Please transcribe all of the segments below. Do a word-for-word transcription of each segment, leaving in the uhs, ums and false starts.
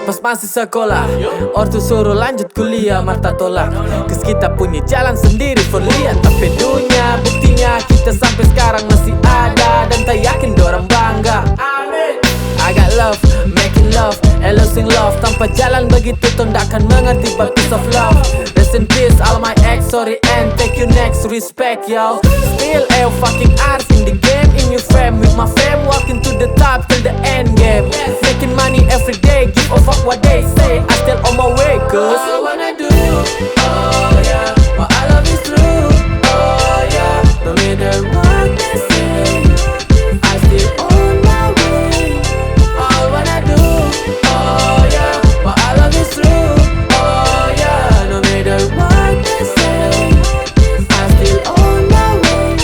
Pas masih sekolah, ortu suruh lanjut kuliah, mar ta tolak. Cause kita punya jalan sendiri for liat. Tapi dunia, buktinya kita sampai sekarang masih ada dan ta yakin dorang bangga. Amin. I got love, making love, and losing love. Tanpa jalan begitu, tong nda akan mengerti but piece of love. Rest in peace, all my ex, sorry and take you next. Respect, yo. Still a fucking artist in the game, in your fame. With my fame, walking to the top till the end game. Making money every day, give a fuck what they say. I still on my way, cause all I wanna do, oh yeah, my I love is true, oh yeah. No matter what they say, I still on my way. All I wanna do, oh yeah, my I love is true, oh yeah. No matter what they say, I still on my way.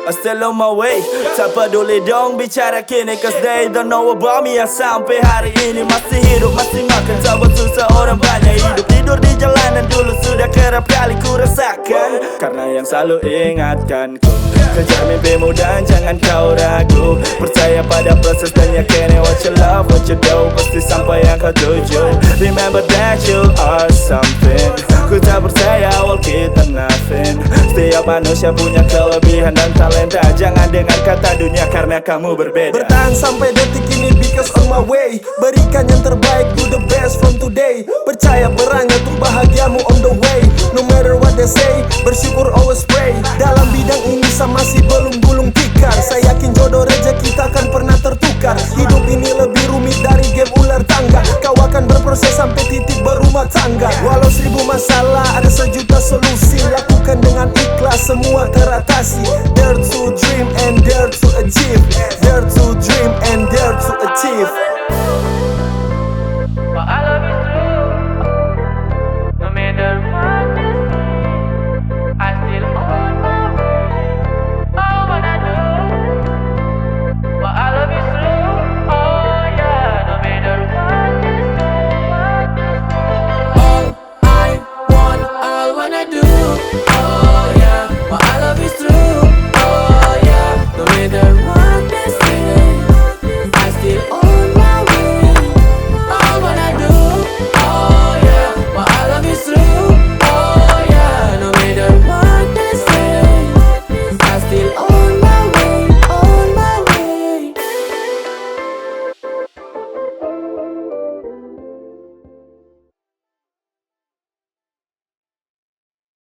I still on my way. Tak peduli dong bicara kini, cause they don't know about me. Yang sampai hari ini masih hidup, masih makan, sabar susah orang banyak hidup. Tidur di jalanan dulu sudah kerap kali ku rasakan. Karena yang selalu ingatkan ku, kejar mimpimu dan jangan kau ragu. Percaya pada proses dan yakini what you love, what you do, pasti sampai yang kau tuju. Remember that you are something. Ku tak percaya awal kita nothing. Setiap manusia punya kelebihan dan talenta. Jangan dengar kata dunia karena kamu berbeda. Bertahan sampai detik ini because on my way. Berikan yang terbaik, do the best from today. Percaya perannya tuh bahagiamu on the way. No matter what they say, bersyukur always pray. Dalam bidang ini sa masih belum gulung tikar. Saya yakin jodoh rejeki tak akan pernah tertukar. Hidup